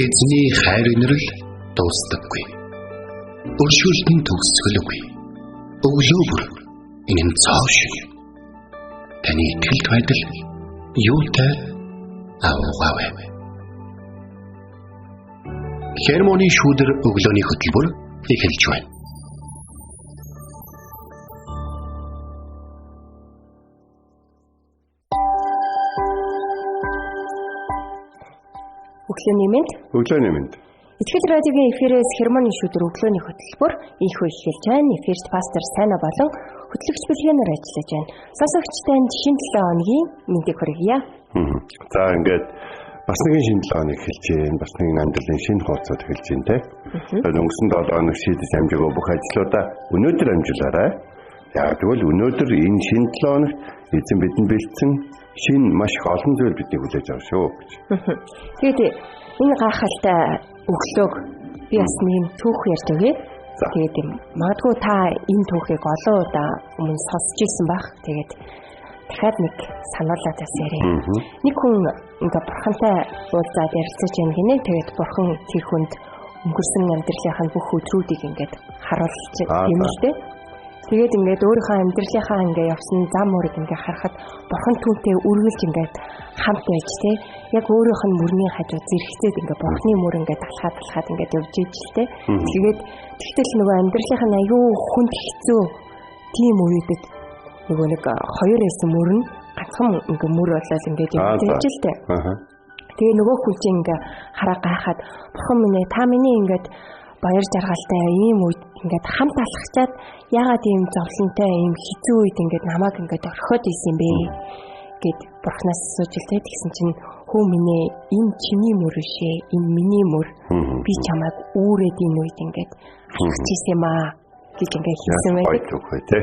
Эзний хайр инрэл дуустдаггүй. Өршөөлт нь төгсгөлгүй. Өглөө бүр энэ нь цоо шиг. Таны итгэлт байдал юутай агуулгавэ. Хермоны шүүдэр өглөөний хөтөлбөр эхэлж байна. Өглөөний мэнд. Өглөөний мэнд. Итгэл радиогийн эфирээс Хермоны шүүдэр өглөөний хөтөлбөр ийхүү эхэлж байна. Эфирт пастор Сайна болон хөтлөгч Бэлгэнээр ажиллаж байна. Сонсогч танд шинэ 7 хоногийн мэндийг хүргье. За ингээд бас нэгэн шинэ 7 хоног эхэлж байна. Бас нэгэн амьдралын шинэ хуудасад эхэлж байна те. Тэгээд өнгөрсөн 7 хоног шийдэж амжаагүй бүх ажлуудаа өнөөдөр амжуулаарай. Яг тэгвэл өнөөдөр энэ шинэ 7 хоногт эзэн бидэнд бэлдсэн шинэ маш их олон зүйл биднийг хүлээж авах шүү гэж. Тэгээд энэ гайхалтай өглөөг би бас нэг түүх ярьж өгье. Тэгээд магадгүй та энэ түүхийг олон удаа өмнө сонсч ирсэн байх. Тэгээд дахиад нэг сануулаад бас ярив. Нэг хүн ингээ бурхантай уулзаад ярилцаж байна гинэ. Тэгээд бурхан тэр хүнд өнгөрсөн амьдралынхаа бүх өдрүүдийг ингээд харуулж юм л дээ. Тэгээд ингээд өөрийнхөө амьдралынхаа ингээ явсан зам мөрийг ингээ харахад бурхан түүнтэй үргэлж ингээд хамт байж те яг өөрийнх нь мөрний хажуу зэрэгцээд ингээ бурханы мөр ингээ талхаад талхаад ингээд явж иж л те. Тэгээд тэгтэл нөгөө амьдралынх нь аюу хүнд хэцүү тийм үедэд нөгөө нэг хоёр байсан мөр нь ганцхан ингээ мөр болоод ингээд явж иж л те. Тэгээ нөгөө хүн чинь ингээ хараа гайхаад бурхан минь ээ та миний ингээд баяр жаргалтай ийм үед ингээд хамт алхачаад яагаад ийм зовлонтой ийм хэцүү үед ингээд намайг ингээд орхиод исэн бэ гэд бурхнаас асууж л тэ. Тэгсэн чинь хүү минь ээ энэ чиний мөр биш ээ, энэ миний мөр, би чамайг үүрээд энэ үед ингээд алхаж исэн юм аа гэж ингээд хэлсэн байдаг. Гоё түүх бай тэ.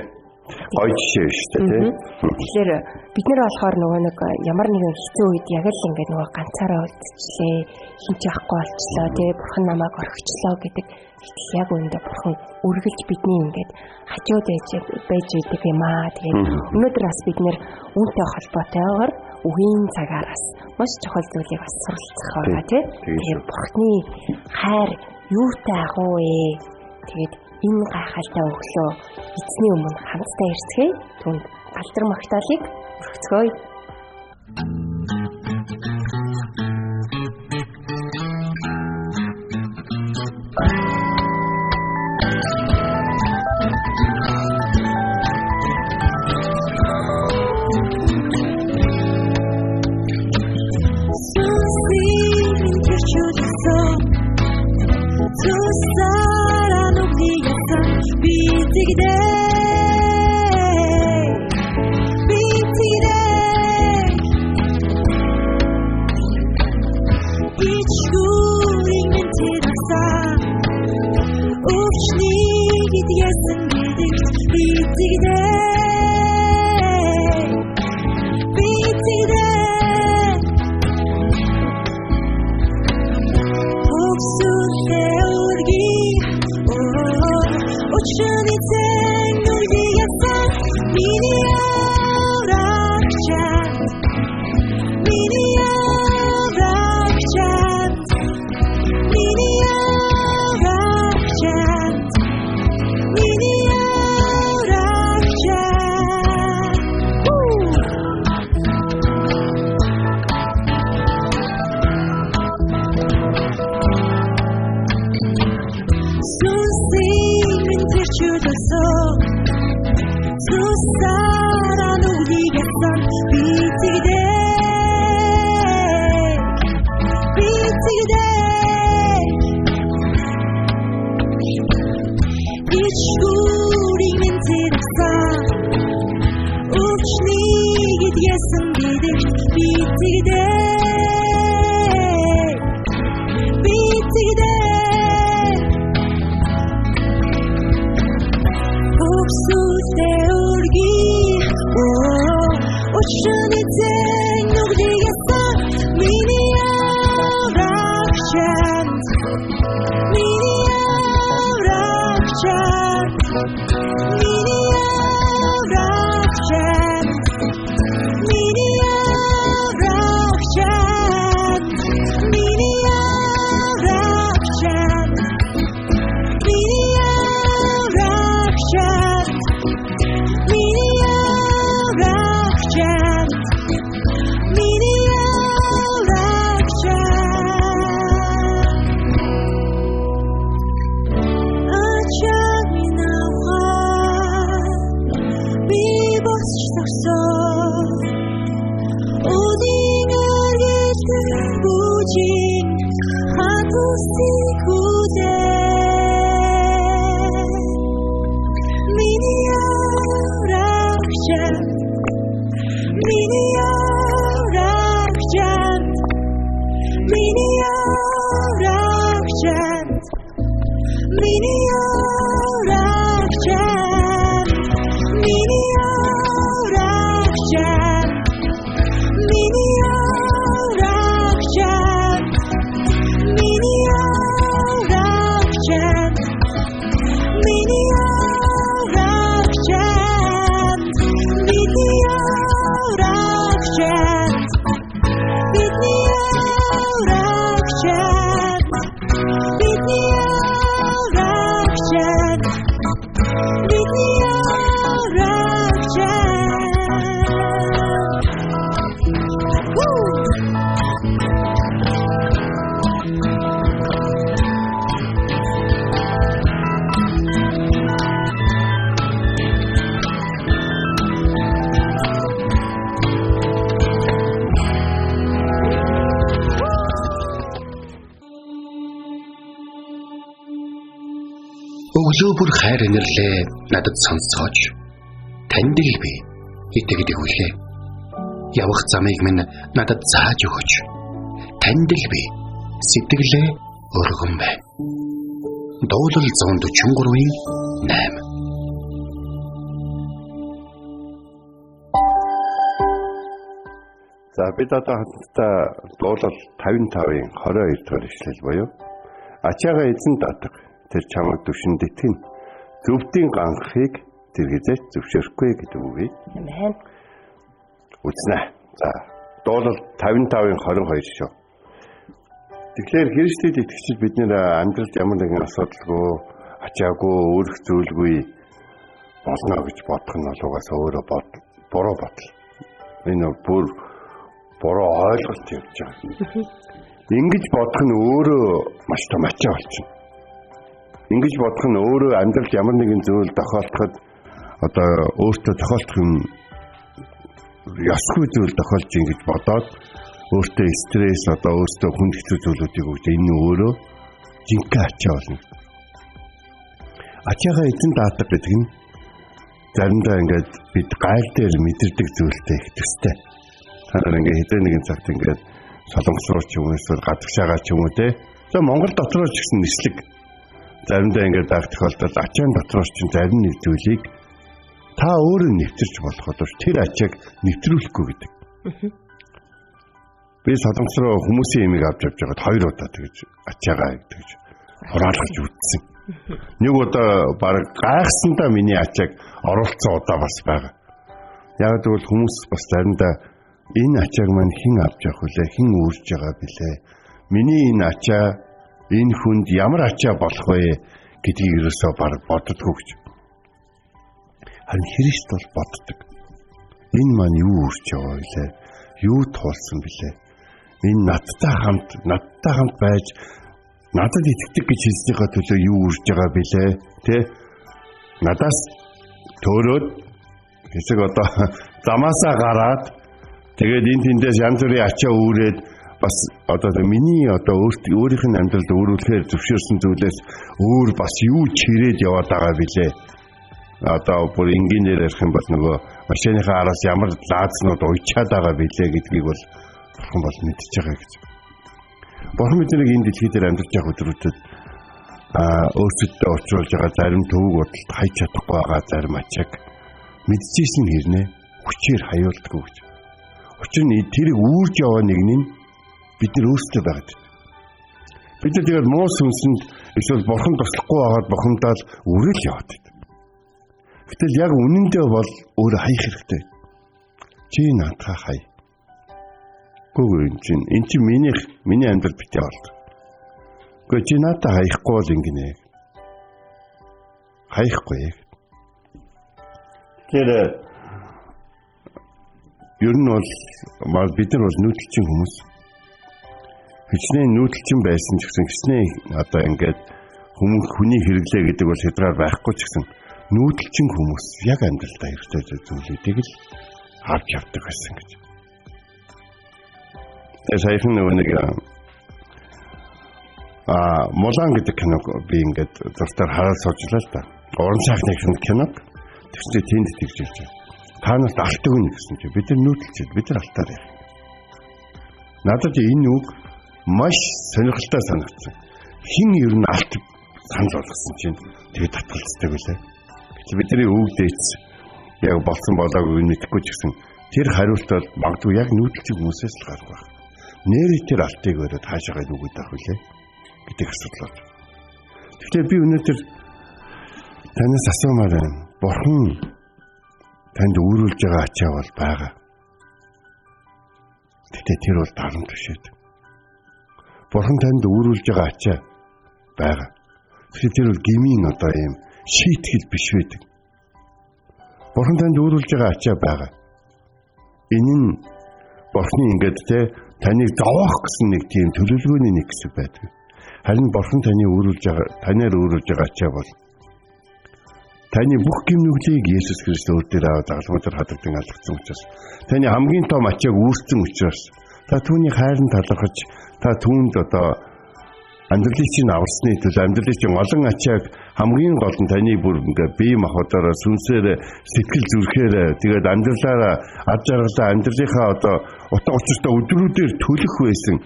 Гоё жишээ шүү дээ тэ. Тэгэхээр бид нар болохоор нөгөө нэг ямар нэгэн хэцүү үед яг л ингээд нөгөө ганцаараа үлдчихлээ, хин ч яахгүй болчлоо тэ, бурхан намайг орхичлоо гэдэг. Гэтэл яг үүндээ бурхан үргэлж бидний ингээд хажууд байж идэг юм аа. Тэгээд өнөөдөр бас бид нэр үүнтэй холбоотойгоор үгийн цагаараас маш чухал зүйлийг бас суралцах байгаа тий. Тэгээд бурханы хайр юутай агуу вэ? Тэгээд энэ гайхалтай өглөө эзний өмнө хамтдаа ирцгээе. Түүнд алдар магтаалыг өргөцгөөе. Миний аврагчаа. Есүсийг хүлээ. Миний аврагчид, миний аврагчид, миний аврагчид, миний аврагчид, миний аврагчид, миний аврагчид, миний аврагчид, миний аврагчид, бидний аврагчид, бидний аврагчид, бидний аврагчид, бидний аврагчид. Woo! Өглөө бүр хайр инэрлээ надад сонсгооч. Танд л би итгэдэг үлээ. Явах замыг минь надад зааж өгөөч. Танд л би сэтгэлээ өргөн байна. Дуулал 143-ийн 8. За бид одоо хамтдаа дуулал 55-ын 22 дугаар ишлэл буюу ачаагаа эзэн даатга тэр чамайг түвшинд итгэн зөвдийн ганхыг тэр хизээч зөвшөөрөхгүй гэдэг үгийг Амен. үзнэ. За дуулал 55-ын 22 шүү. Тэгэхээр Христэд итгэгчид бид нэр амьдралд ямар нэгэн асуудалгүй, ачаагүй, өөрөх зүйлгүй болно гэж бодох нь бол угаасаа өөрөө буруу бодол. Энэ бүр буруу ойлголт явж байгаа. Ингэж бодох нь өөрөө маш том ачаа болчихно. Ингэж бодох нь өөрөө амьдралд ямар нэгэн зүйл тохиолдоход одоо өөртөө тохиолдох юм ёсгүй зүйл тохиолж ингэж бодоод өөртөө стресс одоо өөртөө хүнд хэцүү зүйлүүдийг өгч энэ нь өөрөө жинхэнэ ачаа болно. Ачаагаа эзэн даатга гэдэг нь заримдаа ингээд бид гайл дээр мэдэрдэг зүйлтэй их төстэй. Та нар ингээд хэзээ нэгэн цагт ингээд Солонгос руу ч юм уу эсвэл гадагшаагаа ч юм уу те. За Монгол дотроо ч гэсэн нислэг заримдаа ингээд байх тохиолдолд ачаан дотроос чинь зарим нэг зүйлийг та өөрөө нэвтэрч болох боловч тэр ачааг нэвтрүүлэхгүй гэдэг. Би Солонгос руу хүмүүсийн имийг авч явж байгаад хоёр удаа тэгж ачаагаа тэгж хураалгаж үтсэн. Нэг удаа баг гайхсандаа миний ачааг оруулсан удаа бас байгаа. Яг гэвэл хүмүүс бас заримдаа энэ ачааг маань хэн авч явах вүлээ, хэн үүрж байгаа билээ. Миний энэ ачаа энэ хүнд ямар ачаа болох вэ гэдгийг ерөөсөө баг боддгоо гэж. Харин Христ бол боддог. Энэ маань юу үүрч байгаа вүлээ? Юу туулсан билээ? Энэ надтай хамт байж надад итгэдэг гэж хэлснийхээ төлөө юу үрж байгаа билээ? Тэ? Надаас төөрөөд хэсэг одоо замаасаа гараад тэгээд энэ тэндээс янз бүрийн ачаа үүрээд бас одоо миний одоо өөрийнх нь амьдралд өөрүүлэхээр зөвшөөрсөн зүйлээс өөр бас юу ч хэрээд яваад байгаа билээ. Одоо бүр энгийнээр ярих юм бол нөгөө машиныхаа араас ямар лаазнууд уйчаад байгаа билээ гэдгийг бол бурхан бол мэдчихэж байгаа гэж. Бурхан бидний энэ дэлхий дээр амьдарч явах өдрүүдэд өөрсөддөө учруулж байгаа зарим төвөг бодолд хайж чадахгүй байгаа зарим ачааг мэдчихсэн хэрнээ хүчээр хаюулдаггүй гэж. Учир нь тэрийг үүрж яваа нэг нь бид нар өөрсдөө байгаад байна. Бид нар тэгээд муу сүнсэнд эсвэл бурхан туслахгүй байгаад бухимдаал үрэл яваад байна. Гэтэл яг үнэндээ бол өөрөө хаях хэрэгтэй. Чи наадхаа хай. Гүг энэ чинь миний амьдрал битээ болд. Гэхдээ чи наадаа хаяхгүй бол ингэнэ. Хаяхгүй. Тэгэхээр ер нь бол бид нар бол нүүдэлчин хүмүүс. Хичнээн нүүдэлчин байсан ч гэсэн хичнээн одоо ингээд хүмүүс хүний хэрэглээ гэдэг бол хязгаар байхгүй ч гэсэн нүүдэлчин хүмүүс яг амьдралдаа хэрэгтэй зүйлүүдийг л авч явдаг байсан гэж. Тэгээ саяхан нөгөө нэг Мулан гэдэг киног би ингээд зуртаар хараад суужлаа л да. Уран сайхны киног. Тэгсэн чинь тэнд тэгж хэлж байна. Та нарт алт өгнө гэсэн чинь бид нар нүүдэлчээд бид нар алтаар яах юм. Надад энэ үг маш сонирхолтой санагдсан. Хин ер нь алт санал болгосон чинь тэгээд татгалздаг үлээ. Гэтэл бидний үг дээц яг болсон болоогүй мэдэхгүй ч гэсэн тэр хариулт бол магадгүй яг нүүдэлчин хүмүүсээс л гарах байх. Нэрээ тэр алтыг өрөөд хаашаагаа нүгэд авах үлээ гэдэг асуудал байна. Тэгэхээр би өнөөдөр танаас асуумаар байна. Бурхан танд үүрүүлж байгаа ачаа бол байгаа. Гэтэ тэр бол дарамт биш ээ. Бурхан танд үүрүүлж байгаа ачаа байгаа. Тэгэхээр тэр бол гмийн одоо ийм шийтгэл биш байдаг. Бурхан танд үүрүүлж байгаа ачаа байгаа. Энэ нь Бурханы ингээд те таныг зовоох гэсэн нэг тийм төлөвлөгөөний нэг хэсэг байдаг. Харин Бурхан таны үүрүүлж байгаа, танаар үүрүүлж байгаа ачаа бол таны бүх гэм нүглийг Есүс Христ өөр дээр аваад загалмай дээр хадагдан алгацсан учраас таны хамгийн том ачааг үүрсэн учраас та түүний хайранд талархаж та түүнд одоо амьдралыг чинь аварсны төлөө амьдралыг чинь олон ачааг хамгийн гол нь таны бүр ингээ бие махбодороо сүнсээр сэтгэл зүрхээр тэгээд амьдралаараа ад жаргалаа амьдралынхаа одоо утга учиртай өдрүүдээр төлөх байсан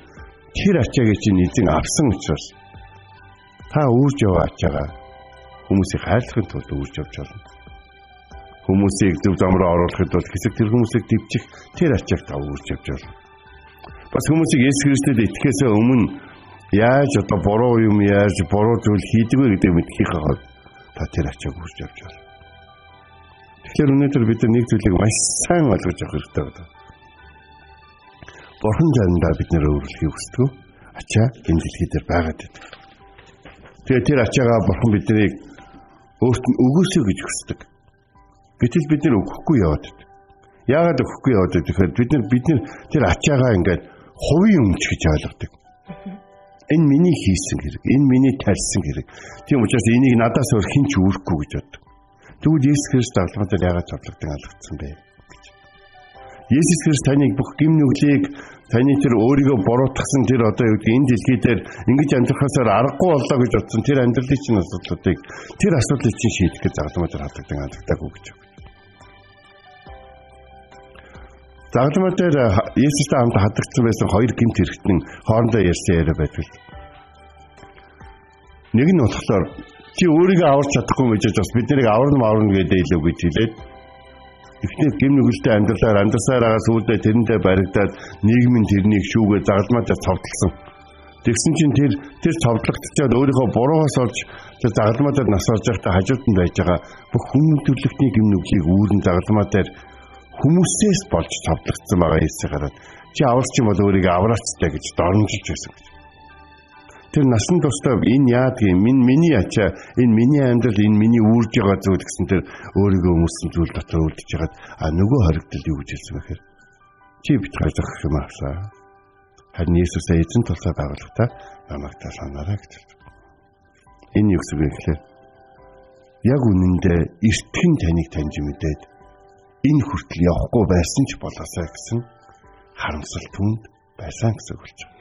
тэр ачаагийг чинь эзэн авсан учраас та үүрж яваа ачаагаа хүмүүсийг хайрлахын тулд үүрж явж болно. Хүмүүсийг зөв зам руу оруулахын тулд хэсэг тэр хүмүүсийг дэвчих тэр ачааг та үүрж явж болно. Бас хүмүүсийг Есүс Христэд итгэхээс өмнө яаж одоо буруу юм яаж буруу зүйл хийдэг вэ гэдэг мэдхийнхээ хувьд та тэр ачааг үүрж явж болно. Тэгэхээр өнөөдөр бид нэг зүйлийг маш сайн ойлгож авах хэрэгтэй байна. Бурхан заримдаа бид нэр өөрлөхийг хүсдэг. Ачаа энэ дэлхий дээр байгаад байдаг. Тэгээ тэр ачаагаа бурхан биднийг өөрт нь өгөөсэй гэж хүсдэг. Гэтэл бид нэр өгөхгүй яваад байдаг. Яагаад өгөхгүй яваад байдаг гэхээр бид нар тэр ачаагаа ингээд хувийн өмч гэж ойлгодог. Энэ миний хийсэн хэрэг, энэ миний тарьсан хэрэг. Тийм учраас энийг надаас өөр хэн ч үүрэхгүй гэж боддог. Тэгвэл Есүс Христ загалмай дээр яагаад цовдлогдон алгацсан бэ гэж. Есүс Христ таныг бүх гэм нүглийг таны тэр өөрийгөө буруутгасан тэр одоо юу гэдэг энэ дэлхий дээр ингэж амьдрахаасаар аргагүй боллоо гэж бодсон тэр амьдралын чинь асуудлуудыг тэр асуудлыг чинь шийдэх гэж загалмай дээр хадагдан алгадаагүй гэж байна. Загалмай дээр Есүстэй хамт хадагдсан байсан хоёр гэмт хэрэгтэн хоорондоо ярьсан яриа байдаг. Нэг нь болохоор чи өөрийгөө аварч чадахгүй гэж бас бид нарыг аварна гэдэг илүү гэж хэлээд эхний гэм нүгэлтэй амьдралаар амьдрсаар байгаа сүүлдээ тэрэндээ баригдаад нийгэм нь тэрнийг шүүгээ загалмай дээр цовдлсон. Тэгсэн чинь тэр цовдлогдчоод өөрийнхөө буруугаас олж тэр загалмай дээр нас орж байхдаа хажууд нь байж байгаа бүх хүн төрөлхтний гэм нүглийг үүрэн загалмай дээр хүмүүсээс болж цовдлогдсон байгаа Есүс гараад чи аварч юм бол өөрийгөө авраачтай гэж доромжилж байсан гэж. Тэр насан туршдаа энэ яадгийг миний ачаа, энэ миний амьдрал, энэ миний үүрж байгаа зүйл гэсэн тэр өөрийгөө өмөрсөн зүйл дотор үлдэж хагаад а нөгөө хоригдол юу гэж хэлсэн бэхээр чи бит хоёр зохих юм авсаа. Харин Есүсээ эзэн тулсаа байгуулгахдаа намайг та санаарай гэж хэлсэн. Энэ юу гэсэн бэ гэхээр яг үнэндээ эртхэн таныг таньж мэдээд энэ хүртэл явахгүй байсан ч болоосаа гэсэн харамсал түнд байсан гэсэн үг болж байна.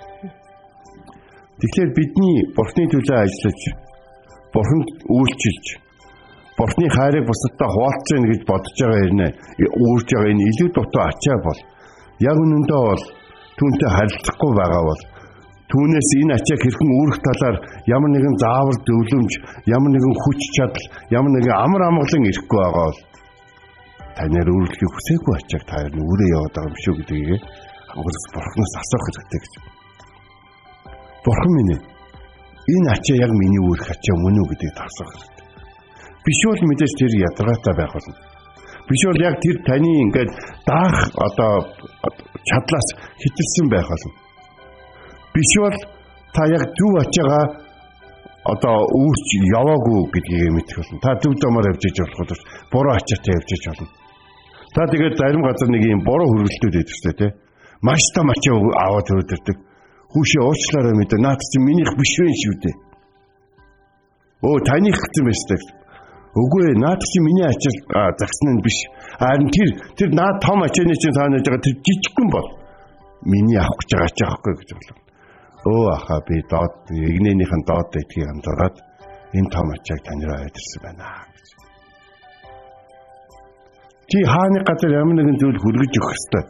Тэгэхээр бидний Бурхны төлөө ажиллаж, Бурханд үйлчилж, Бурхны хайрыг бусадтай хуваалцж яах гэж бодож байгаа хэрнээ үүрж байгаа энэ илүү дутуу ачаа бол яг үнэндээ бол түүнтэй харилцахгүй байгаа бол түүнээс энэ ачааг хэрхэн үүрэх талаар ямар нэгэн заавар зөвлөмж, ямар нэгэн хүч чадал, ямар нэгэн амар амгалан ирэхгүй байгаа бол танаар үүрлэхийг хүсээгүй ачааг та ер нь үүрээ яваад байгаа юм шүү гэдгийг анхаас Бурханаас асуух хэрэгтэй гэж. Бурхан минь энэ ачаа яг миний үүрэх ачаа мөн үү гэдгийг асуух хэрэгтэй. Биш бол мэдээж тэр ядаргаатай байх болно. Биш бол яг тэр таны ингээд даах одоо чадлаас хэтэлсэн байх болно. Биш бол та яг зөв ачаагаа одоо үүрч яваагүй гэдгийг мэдэх болно. Та зөв замаар явж иж болох бол буруу ачаатай явж иж болно. Та тэгээд зарим газар нэг юм буруу хөргөлтүүд байдаг шүү дээ, тэ. Маш том ачаа аваад төрөд ирдэг. Хүүшээ уучлаарай мэдээ. Наад чи минийх биш вэ шүү дээ. Өө таних гэсэн байж таа. Үгүй ээ, наад чи миний ачаал загсан нь биш. Харин тэр наад том ачааны чинь цаана байж байгаа тэр жижигхэн бол миний авах гэж байгаа ачаа байхгүй гэж бодлоо. Өө ахаа би доод эгнээнийх нь доод дэдгийг анзаараад энэ том ачааг тань руу аваад ирсэн байна гэж. Чи хааны газар ямар нэгэн зүйл хүргэж өгөх ёстой.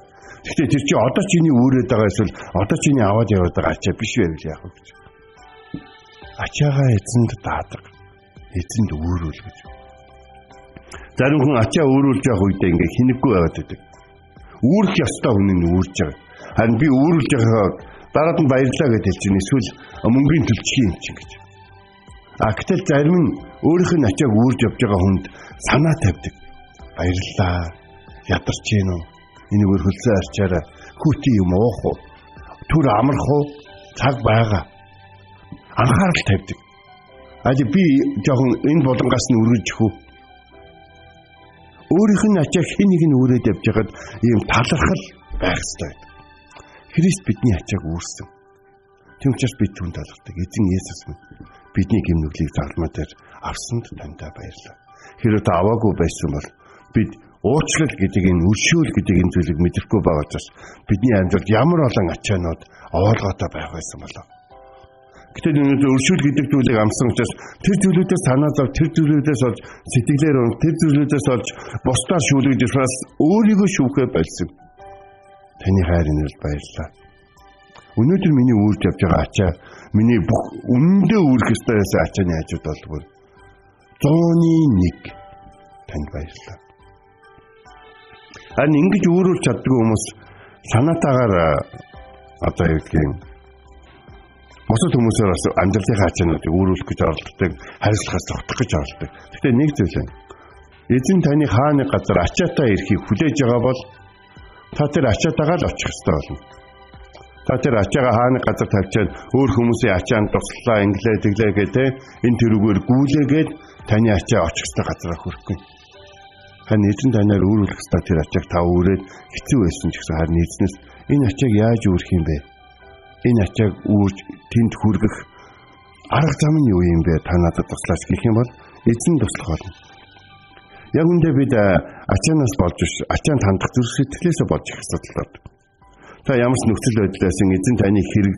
Гэхдээ тэр чи одоо чиний үүрээд байгаа эсвэл одоо чиний аваад яваад байгаа ачаа биш байвал яах вэ гэж. Ачаагаа эзэнд даадаг. Эзэнд үүрүүл гэж. Зарим хүн ачаа үүрүүлж явах үедээ ингээ хинэггүй байгаад байдаг. Үүрэх ёстой хүн нь үүрж байгаа. Харин би үүрүүлж байгаа дараад нь баярлаа гэж хэлж чинь эсвэл мөнгөний төлчих юм чинь гэж. А гэтэл зарим нь өөрийнх нь ачааг үүрж явж байгаа хүнд санаа тавьдаг. Баярлалаа. Ядарч гин үү? Энийг хөлсөө арчаараа хүүти юм уух уу? Түр амрах уу? Цаг байгаа. Анхаарал тавьдаг. Али би жоохон энэ булангаас нь өргөж өгөх үү? Өөрийнх нь ачааг хэн нэг нь үүрээд явж байхад ийм талархал байх ёстой байдаг. Христ бидний ачааг үүрсэн. Тийм учраас бид түүнд талархдаг. Эзэн Есүс минь бидний гэм нүглийг загалмай дээр авсанд таньдаа баярлалаа. Хэрвээ та аваагүй байсан бол бид уучлал гэдэг энэ өршөөл гэдэг энэ зүйлийг мэдэхгүй байгаа учраас бидний амьдралд ямар олон ачаанууд овоолгоотой байх байсан болов. Гэтэл өнөөдөр өршөөл гэдэг зүйлийг амсан учраас тэр зүйлүүдээс санаа зов, тэр зүйлүүдээс олж сэтгэлээр унах, тэр зүйлүүдээс олж бусдаар шүүлгэж ирэхээс өөрийгөө шүүхээ болсон. Таны хайр инрэл баярлалаа. Өнөөдөр миний үүрж явж байгаа ачаа миний бүх үнэндээ үүрэх ёстой байсан ачааны хажууд бол бүр 100-ны 1 танд баярлалаа. Харин ингэж өөрөөр чаддгүй хүмүүс санаатаагаар одоо юу гэдгийг бусад хүмүүсээр бас амьдралынхаа ачаануудыг өөрүүлэх гэж оролддог, хариуцлагаас зогтох гэж оролддог. Гэхдээ нэг зүйл байна. Эзэн таны хааны газар ачаатай ирэхийг хүлээж байгаа бол та тэр ачаатайгаа л очих ёстой болно. Та тэр ачаагаа хааны газар тавьчаад өөр хүмүүсийн ачаанд туслаа, инглээ, тэглээ гэдэг энэ тэрүүгээр гүйлээгээд таны ачаа очих ёстой газараа хүрэхгүй. Харин эзэн танаар өөрүүлэх ёстой тэр ачааг та үүрээд хэцүү байсан ч гэсэн харин эзнээс энэ ачааг яаж үүрэх юм бэ? Энэ ачааг үүрж тэнд хүргэх арга зам нь юу юм бэ? Та надад туслаач гэх юм бол эзэн туслах болно. Яг үндэ бид ачаанаас болж биш, ачаанд хандах зүрх сэтгэлээсээ болж их асуудал болдог. Та ямар ч нөхцөл байдлаас эзэн таны хэрэг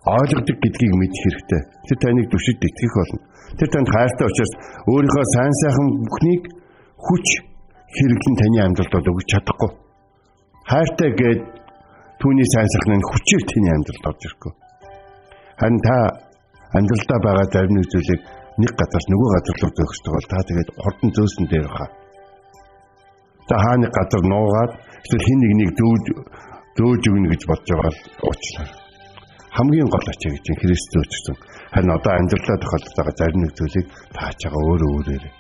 ойлгодог гэдгийг мэдэх хэрэгтэй. Тэр таныг түшид итгэх болно. Тэр танд хайртай учраас өөрийнхөө сайн сайхан бүхнийг хүч хэрэглэн таны амьдралд бол өгч чадахгүй. Хайртай гээд түүний сайн сайхан нь хүчээр таны амьдралд орж ирэхгүй. Харин та амьдралдаа байгаа зарим нэг зүйлийг нэг газар нөгөө газар руу зөөх ёстой бол та тэгээд хурдан зөөсөн дээр хаа. Та хааны газар нуугаад эсвэл хин нэгнийг зөөж өгнө гэж бодож байгаа л уучлаарай. Хамгийн гол ачаа гэж Христ зөөчсөн. Харин одоо амьдралдаа тохиолдож байгаа зарим нэг зүйлийг та ачаагаа өөрөө өөрөөрэй.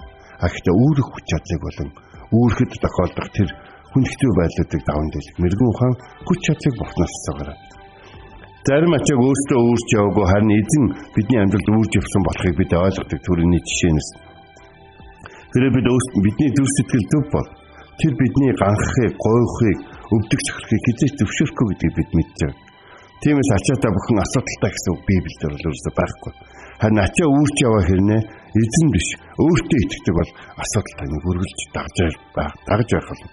А гэхдээ өөрөх хүч чадлыг болон үүрэхэд тохиолдох тэр хүн хэцүү байдлуудыг даван дийлэх мэрэгэн ухаан хүч чадлыг Бурханаас асуугаарай. Зарим ачааг өөртөө үүрч яваагүй харин эзэн бидний амьдралд үүрж явсан болохыг бид ойлгодог төрөний жишээнээс. Тэрээр бид бидний зүрх сэтгэл зөв бол тэр бидний ганхахыг, гойхыг, өвдөг цохихыг хизээч зөвшөөрөхгүй гэдгийг бид мэдж байгаа. Тиймээс ачаатай бүхэн асуудалтай гэсэн үг Библиэлд бол өөрөөсөө байхгүй. Харин ачаа үүрч яваа хэрнээ эзэн биш өөртөө итгэдэг бол асуудал таныг үргэлж дагаж байх болно.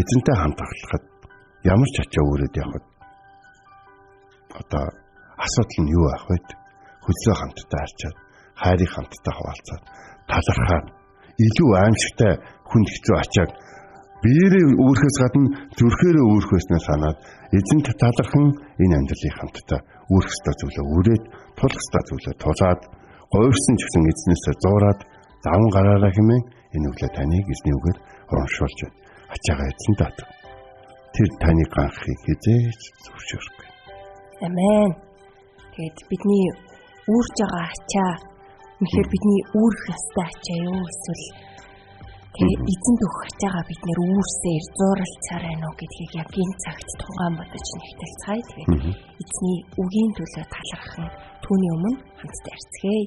Эзэнтэй хамт ахлахад ямар ч ачаа үүрээд явхад одоо асуудал нь юу байх вэ? Хөлсөө хамтдаа арчаад, хайрыг хамтдаа хуваалцаад, талархаад илүү аимшигтай хүнд хэцүү ачааг биеэрээ үүрхээс гадна зүрхээрээ үүрх байснаа санаад эзэнт талархан энэ амьдралыг хамтдаа үүрх ёстой зүйлээ үүрээд, тулах ёстой зүйлээ тулаад, говьрсан ч гэсэн эзнээсээ зуураад заван гараараа хэмээн энэ өглөө таныг эзний үгээр урамшуулж байна. Ачаагаа эзэнт ат. Тэр таныг ганхахыг хизээж зөвшөөрөхгүй. Амен. Тэгээд бидний үүрж байгаа ачаа үнэхээр бидний үүрэх ёстой ачаа юу эсвэл тэгээ эзэнт өгөх ачаагаа бид нэр үүрсээр зууралцаар байна уу гэдгийг яг энэ цагт тунгаан бодож нэгтэлцгаая. Тэгээд эзний үгийн төлөө талархан түүний өмнө хамтдаа ярьцгээе.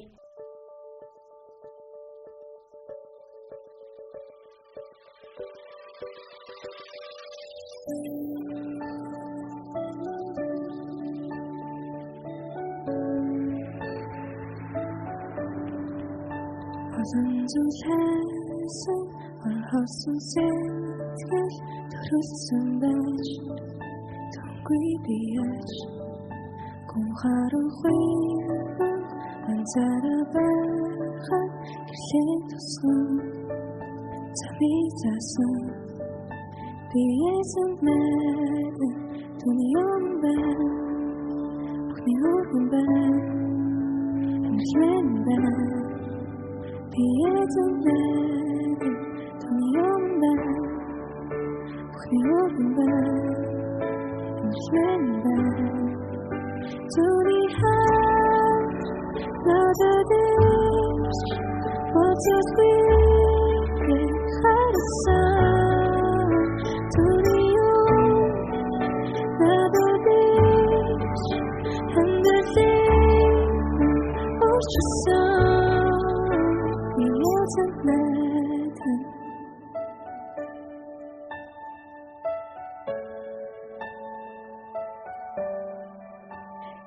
Олон зүйл хайсан, орхосон сэтгэл төрөлсөн байж түнгүй би яаж Гүн харанхуй ганцаараа байхад гэрлээ тусган замыг заасан. Би эзэнд найдан түүний өмнө байна. Бүхний өргөн байна. Амьдрал минь байна. Би эзэнд найдан түүний өмнө байна. Бүхний өргөн байна. Амьдрал минь байна. Түүний хайр надад ирж буцахгүй харсан. Түүний өмнө надад ирж амьдралыг өөрчилсөн. Би эзэнд найдан.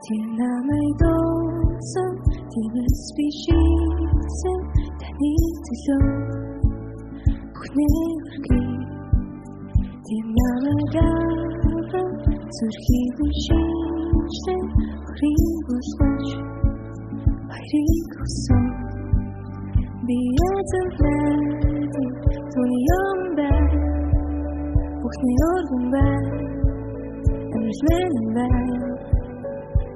Тэр намайг дуусан, тиймээс би шийдсэн таны төлөө бүхнээ өргөе. Тэр намайг аван зүрхийг шинжлэн өрийн болгож баярыг өгсөн. Би эзэнд найдан түүний өмнө байна. Бүхний өргөн байна. Амьдрал минь байна.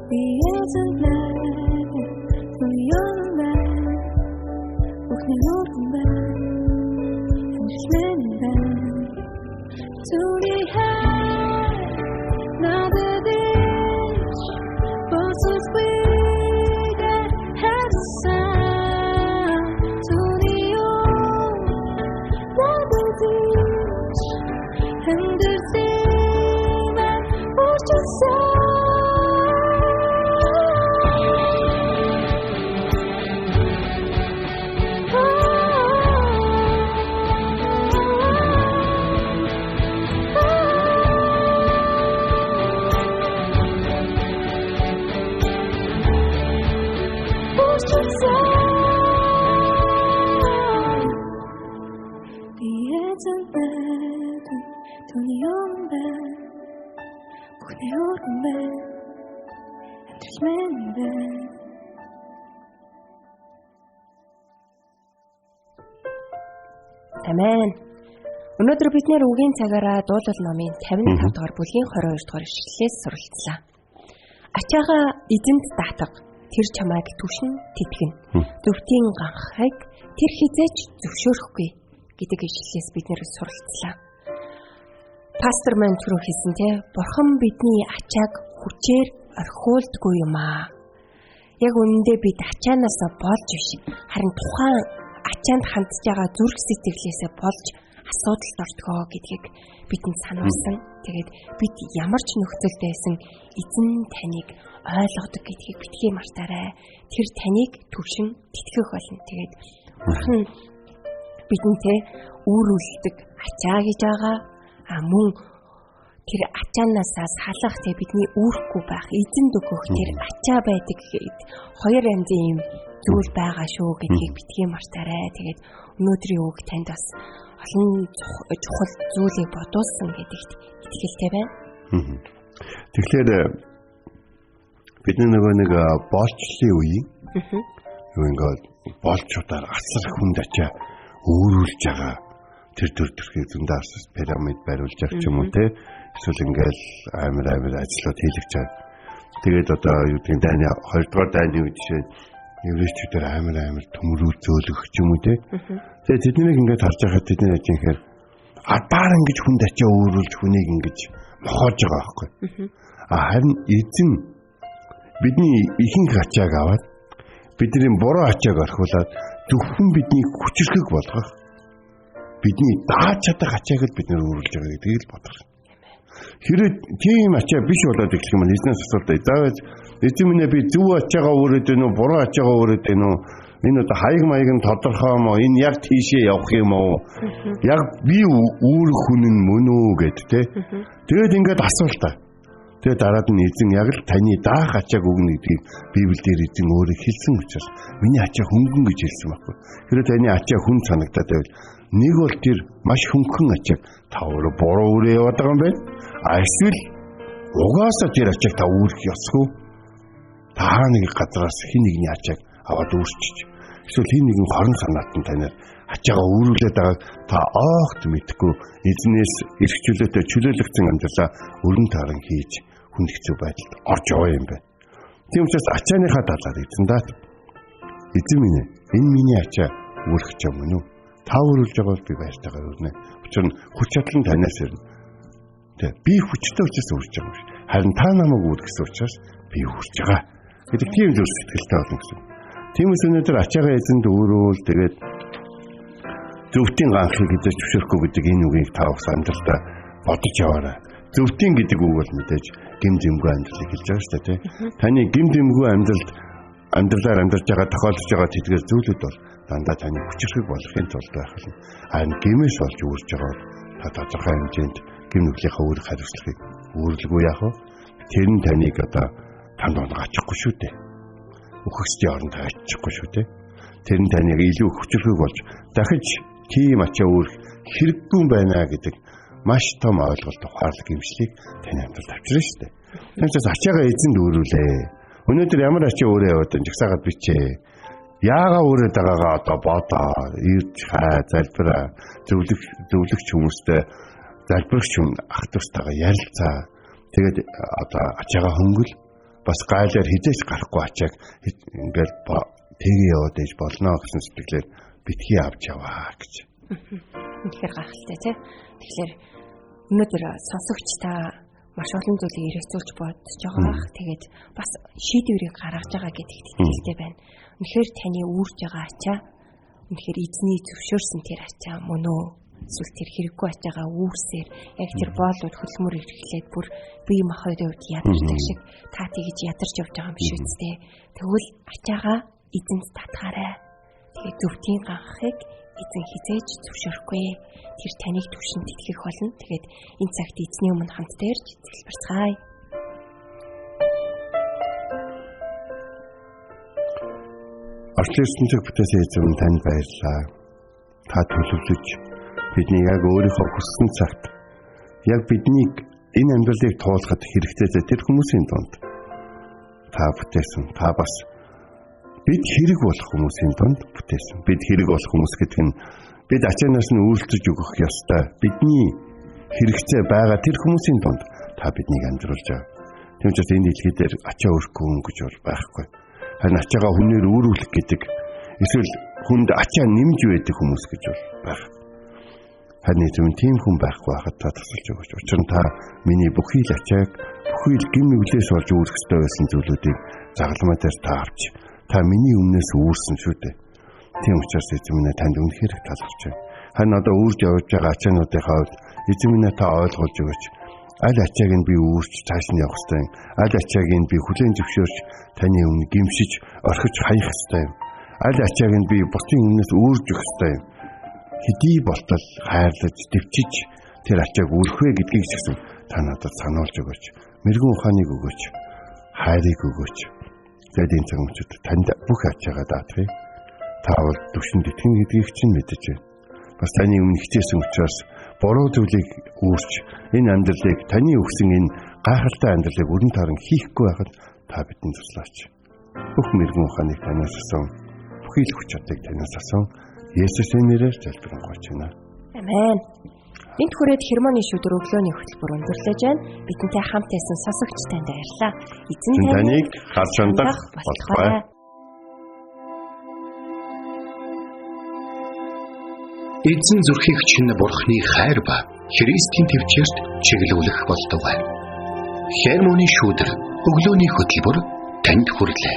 Би эзэнд найдан түүний өмнө байна. Бүхний өргөн байна. Амьдрал минь байна. Түүний хайр надад ирж буцахгүй харсан. Түүний өмнө надад ирж амьдралыг өөрчилсөн. Би эзэнд найдан түүний өмнө байна. Бүхний өргөн байна. Амьдрал минь байна. Амен. Өнөөдөр бид нэр үгийн цагаараа дуулал номын 55 дугаар бүлгийн 22 дугаар ишлэлээс суралцлаа. Ачаагаа эзэнт даатга, тэр чамайг түшин тэтгэн. Зөвхөн ганхайг тэр хизээч зөвшөөрөхгүй гэдэг ишлэлээс бид нэр суралцлаа. Пастор маань түрүү хэлсэн те, Бурхан бидний ачааг хүчээр орхиулдаггүй юм аа. Яг үнэндээ бид ачаанаасаа болж биш, харин тухайн ачаанд хандж байгаа зүрх сэтгэлээсээ болж асуудалд ордгоо гэдгийг бидэнд сануулсан. Тэгээд бид ямар ч нөхцөлд байсан эзэн таныг ойлгодог гэдгийг битгий мартаарай. Тэр таныг түвшин тэтгэх болно. Тэгээд Бурхан бидэнтэй үүрүүлдэг ачаа гэж байгаа. А мөн тэр ачаанаасаа салах, тэ бидний үүрхгүй байх, эзэнд өгөх тэр ачаа байдаг гэхэд хоёр янзын юм зүйл байгаа шүү гэдгийг битгий мартаарай. Тэгээд өнөөдрийн үг танд бас олон чухал зүйлийг бодуулсан гэдэгт итгэлтэй байна. Тэгэхээр бидний нөгөө нэг боолчлын үеийн юу ингээд боолчуудаар асар хүнд ачаа өөрүүлж байгаа тэр төр төрхийг зөндөө асар пирамид бариулж явах ч юм уу те, эсвэл ингээл амар амар ажлууд хийлгэж байгаа. Тэгээд одоо юу гэдгийг дайны 2 дугаар дайны үед жишээ еврейчүүдээр амар амар төмрүүл зөөлөх ч юм уу те. Тэгээд тэднийг ингээд харж байхад тэдний яаж юм хэрэг адаар ингэж хүнд ачаа өөрүүлж хүнийг ингэж мохоож байгаа байхгүй. А харин эзэн бидний ихэнх ачааг аваад бидний буруу ачааг орхиулаад зөвхөн бидний хүчирхэг болгох, бидний дааж чадах ачааг л бид нэр өөрүүлж байгаа гэдгийг л бодох. Хэрэг тийм ачаа биш болоод эхлэх юм бол эзнээс асуултаа. Заавал эзэн минь ээ би зөв ачаагаа өөрөөд байна уу, буруу ачаагаа өөрөөд байна уу? Энэ одоо хаяг маяг нь тодорхой юм уу? Энэ яг тийшээ явах юм уу? Яг би үүрэх хүн нь мөн үү гэд тэ. Тэгээд ингээд асуултаа. Тэгээд дараад нь эзэн яг л таны даах ачааг өгнө гэдгийг Библиэлд эзэн өөрөө хэлсэн учраас миний ачаа хөнгөн гэж хэлсэн байхгүй. Хэрэг таны ачаа хүн санагдаад байвал нэг бол тэр маш хөнгөн ачааг та өөрөө буруу үрээ яваад байгаа юм байна. А эсвэл угаасаа тэр ачааг та үүрэх ёсгүй. Та хаа нэг газараас хин нэгний ачааг аваад үүрчиж эсвэл хин нэгэн хорон санаат нь танаар ачаагаа үүрүүлээд байгааг та огт мэдэхгүй эзнээс эрх чөлөөтэй чөлөөлөгдсөн амьдралаа өрн таран хийж хүнд хэцүү байдалд орж яваа юм байна. Тийм учраас ачааныхаа талаар эзэн даа. Эзэн минь энэ миний ачаа үүрэх ч юм уу? Та үүрүүлж байгаа бол би баяртайгаар өрнө. Учир нь хүч чадал нь танаас ирнэ. Тэ би хүчтэй учраас үүрч байгаа юм шиг. Харин та намайг үүргэсэн учраас би үүрч байгаа гэдэг тийм зүрх сэтгэлтэй болно гэсэн. Тиймээс өнөөдөр ачаагаа эзэнд үүрүүл тэгээд зөвхтийн ганхыг хэзээ ч зөвшөөрөхгүй гэдэг энэ үгийг та бас амьдралдаа бодож яваарай. Зөвхтийн гэдэг үг бол мэдээж гим зэмгүй амьдралыг хэлж байгаа шүү дээ, тий. Таны гим зэмгүй амьдралд амьдралаар амьдарч байгаа тохиолдож байгаа тэдгээр зүйлүүд бол дандаа таны хүчирхэг болохын тулд байх болно. Харин гимээс болж үүрж байгаа бол та тодорхой хэмжээнд гим нүглийнхаа үүрэг хариуцлагыг үүрлгүй яах вэ? Тэр нь таныг одоо танд онгочихгүй шүү дээ. Үхэгсдийн оронд очихгүй шүү дээ. Тэр нь таныг илүү хүчирхэг болж дахиж тийм ачаа үүрэх хэрэггүй байна гэдэг маш том ойлголт ухаарлаг гимшлийг таны амьдралд авчирна шүү дээ. Тийм учраас ачаагаа эзэнд үүрүүлээ. Өнөөдөр ямар ачаа өөрөө яваад байна жагсаагаад бичээ. Яагаа өөрөөд байгаагаа одоо бодоо, ирж хай, залбираа, зөвлөгч хүмүүстэй залбирагч хүн ах дүүстайгаа ярилцаа. Тэгээд одоо ачаагаа хөнгөл бас гайлаар хизээч гарахгүй ачааг ингээл тэгээ яваад ээж болно гэсэн сэтгэлээр битгий авч яваа гэж. Үнэхээр гайхалтай тий. Тэгэхээр өнөөдөр сонсогч та маш олон зүйлийг эргэцүүлж бодож байгаа бах. Тэгээд бас шийдвэрийг гаргаж байгаа гэдэгт итгэлтэй байна. Үнэхээр таны үүрж байгаа ачаа үнэхээр эзний зөвшөөрсөн тэр ачаа мөн үү? Эсвэл тэр хэрэггүй ачаагаа үүрсээр яг тэр боолууд хөдөлмөр эрхлээд бүр бие махбодын хувьд ядардаг шиг та тэгж ядарч явж байгаа юм биш үстэй. Тэгвэл ачаагаа эзэнд татгаарай. Тэгээд зөвхөн ганхахыг эзэн хизээж зөвшөөрөхгүй. Тэр таныг түвшинд итгэх болно. Тэгээд энэ цагт эзний өмнө хамтдаа ирж залбирцгаая. Орчин ертөнцийг бүтээсэн эзэн танд баярлалаа. Та төлөвлөж бидний яг өөрийнхөө хүссэн цагт яг биднийг энэ амьдралыг туулахад хэрэгтэй тэр хүмүүсийн дунд та бүтээсэн. Та бас бид хэрэг болох хүмүүсийн дунд бүтээсэн. Бид хэрэг болох хүмүүс гэдэг нь бид ачаанаас нь үйлдэж өгөх ёстой. Бидний хэрэгцээ байгаа тэр хүмүүсийн дунд та биднийг амьдруулж байгаа. Тийм учраас энэ дэлхий дээр ачаа өрөхгүй хүн гэж бол байхгүй. Харин ачаагаа хүнээр үүрүүлэх гэдэг эсвэл хүнд ачаа нэмж байдаг хүмүүс гэж бол байх. Харин эзэм тийм хүн байхгүй байхад та тусалж өгөөч. Учир нь та миний бүхий л ачааг, бүхий л гим нүглээс болж үүрэх ёстой байсан зүйлүүдийг загалмай дээр та авч та миний өмнөөс үүрсэн шүү дээ. Тийм учраас эзэм минь танд үнэхээр их талархаж байна. Харин одоо үүрж явж байгаа ачаануудынхаа хувьд эзэм минь та ойлгуулж өгөөч. Аль ачааг нь би үүрч цааш нь явах ёстой юм. Аль ачааг нь би хүлээн зөвшөөрч таны өмнө гимшиж орхиж хаях ёстой юм. Аль ачааг нь би бусдын өмнөөс үүрж өгөх ёстой юм. Хэдий болтол хайрлаж дэвчиж тэр ачааг үүрэх вэ гэдгийг ч гэсэн та надад сануулж өгөөч. Мэргэн ухааныг өгөөч. Хайрыг өгөөч. Тэгээд энэ цаг мөчид танд бүх ачаагаа даатгая. Та бол түвшинд итгэнэ гэдгийг чинь мэдэж байна. Бас таны өмнө хичээсэн учраас буруу зүйлийг үүрч энэ амьдралыг таны өгсөн энэ гайхалтай амьдралыг өрн таран хийхгүй байхад та бидэнд туслаач. Бүх мэргэн ухааныг танаас асуун. Бүхий л хүч чадлыг танаас асуун. Есүсийн нэрээр залбирanгуйч байна. Амен. Энд хүрээд хермоны шүдэр өглөөний хөтөлбөр өндөрлөж байна. Бидэнтэй хамт байсан сонсогч танд баярлалаа. Эзэн таныг харж хандах болтугай. Эзэн зүрхийг чинь бурхны хайр ба Христийн төвчөрт чиглүүлэх болтугай. Хермоны шүүдэр өглөөний хөтөлбөр танд хүрэлээ.